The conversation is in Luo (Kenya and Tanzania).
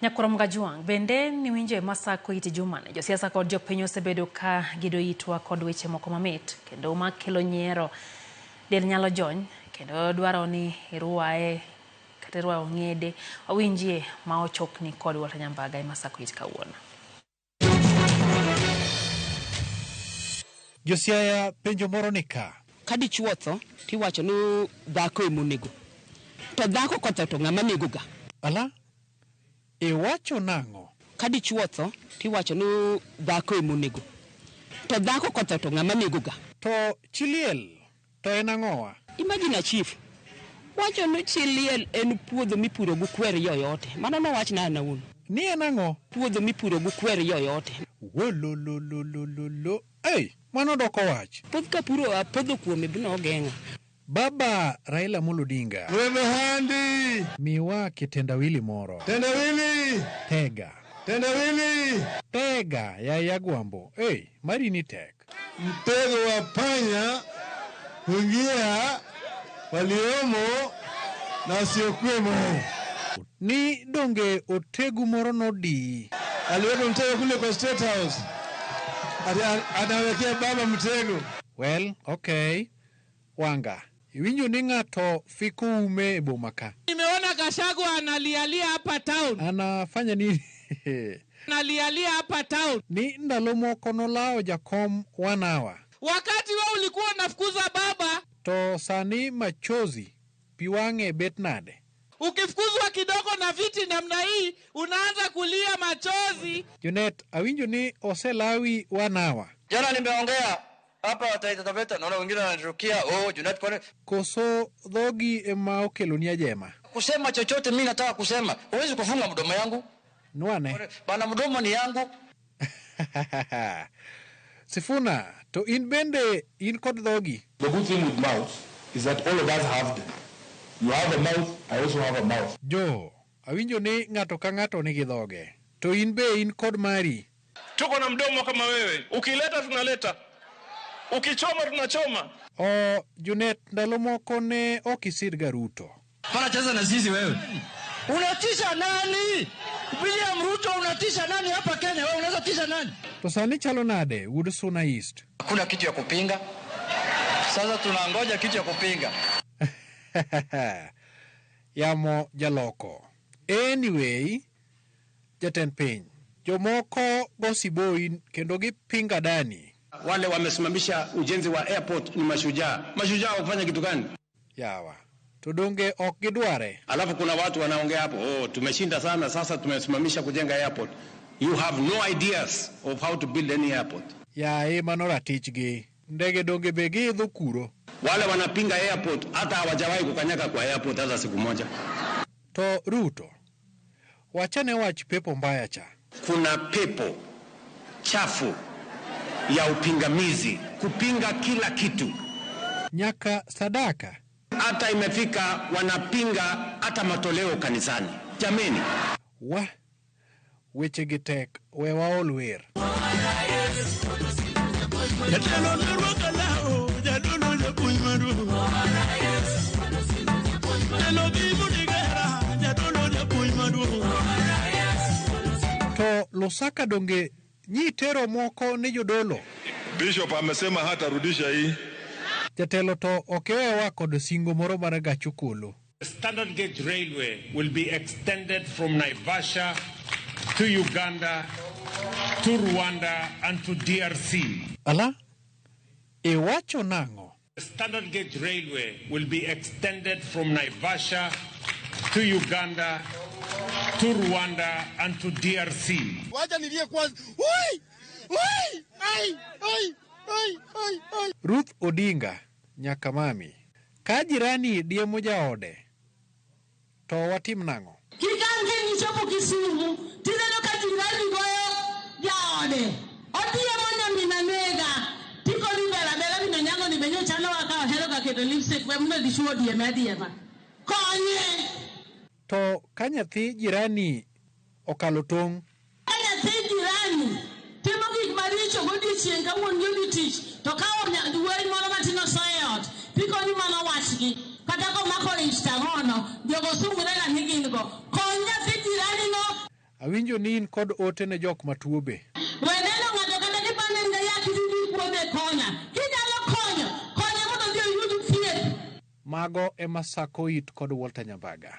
Nyakurom Gajuang' bende niwinjo e Masako iti jumani. Josiasa kod jopiny osebedo ka gido itwa kod weche moko mamit kendo makelo nyiero. Del nyalo jony kendo dwaro ni irwaye kata irwayo ong'ede. Wawinjie ma ochokni kod Walter Nyambaga e Masako it kawuono. Josiaya penjo moro ni ka. Ka dichuo otho tiwacho ni dhako ema onego. To dhako kotho to ng'ama nego ga? Ala? Iwacho nang'o? Ka dichuo otho tiwacho ni dhako ema onego. To dhako kotho to ng'ama nego ga? To chi liel to en ang'owa? Imagine a chief wacho ni chi liel en puodho mipuro gi kwer yoyote. Mano nowachna an awuon. Ni en ang'o? Puodho mipuro gi kwer yoyote. Wolololololo. Ei, mano doko wach. Puoth kapuro apodho kuome bno ogeng'a. Baba Raila Amolo Odinga. Wemehandi. Miwa kitendawili moro. Tendawili. Tega. Tendawili. Tega yaye Agwambo. Ei, mari ni tek. Mtego wa panya huingia waliomo na wasiokuwemo. Ni donge otegu moro nodii. Aliweka mtego kule kwa State House. Ati anawekea baba mtego. Well, okay. Wanga, iwinjo ni ng'ato fiko ume e boma ka. Nimeona Gachagua analialia hapa town. Anafanya nini? Analialia hapa town. Ni ndalo moko nolawo jakom one hour. Wakati wewe ulikuwa unafukuza baba. To sani machozi pi wang'e bet nade? Ukifukuzwa kidogo na viti namna hii unaanza kulia machozi. Junet, awinjo ni oselawi one hour. Jana nimeongea hapa Taita Taveta, naona wengine wananirukia, oh Junet kwani koso dhogi ema okeloni ajema? Kusema chochote mimi nataka kusema. Huwezi kufunga mdomo yangu. Nwane. Bana mdomo ni yangu. Sifuna, to in bende in kod dhogi. The good thing with mouth is that all of us have them. You have a mouth, I also have a mouth. Jo, awinjo ni ng'ato ka ng'ato nigi dhoge. To in be in kod mari. Tuko na mdomo kama wewe. Ukileta tunaleta. Ukichoma tunachoma. O, Junet, ndalo moko ne ok isir ga Ruto. Pana cheza na sisi wewe. Unatisha nani? William Ruto unatisha nani hapa Kenya? Wewe unaweza tisha nani? To sani chalo nade wuod Suna East? Hakuna kitu ya kupinga. Sasa tunangoja kitu ya kupinga. Yamo jaloko. Anyway, jatend piny. Jomoko go siboi kendo gipinga dani. Wale wamesimamisha ujenzi wa airport ni mashujaa. Mashujaa wakufanya kitu gani? Yawa. To donge ok gidware. Alafu kuna watu wanaongea hapo, oh, tumeshinda sana sasa tumesimamisha kujenga airport. You have no ideas of how to build any airport. Yaye mano ratichgi. Ndege donge be giidho kuro. Wale wanapinga airport hata hawajawahi kukanyaga kwa airport hata siku moja. To Ruto, wachane wach pepo mbaya cha. Kuna pepo chafu ya upingamizi, kupinga kila kitu. Nyaka sadaka. Hata imefika wanapinga hata matoleo kanisani. Jameni. Wa, weche gi tek, we waol wer. To Lusaka donge nyitero moko ni jodolo. Bishop amesema hatarudisha hii. Jatelo to okewewa kod singo moro mar gach okolo. The Standard Gauge Railway will be extended from Naivasha to Uganda, to Rwanda and to DRC. Ala? Iwacho nang'o? The Standard Gauge Railway will be extended from Naivasha to Uganda, to Rwanda and to DRC. Wacha nilie kwanza. Oi! Oi! Ai! Ai! Ai! Ai! Ai! Ruth Odinga, Nyakamami. Ka jirani diemo jaode, to watim nang'o? Kikan kiny ichopo Kisumu, tineno ka jirani goyo jaode. Odiemo nyamin anega. Tikoni ber abera min Onyango ni be nyocha nowa ka ohero ga keto lipstick we mondo dichuo odieme adiema. Konye! To ka nyathi jirani okalo tong'? Ka nyathi jirani timo gik maricho godiechieng' ka wuon gi odhi tich, to ka wuoyi moro matin osoyo e ot, tikoni mano wachgi. Kata komako ich tang'ono, jogo sungre ga ni gin go. Kony nyathi jirani no. Awinjo ni in kod ote ne jok matuo be. We neno ng'ato kata kipande en ga yath tidhi kuodhe e kona. Kinyalo konyo, konye mondo odhi oyud thieth. Mago ema sako it kod Walter Nyambaga.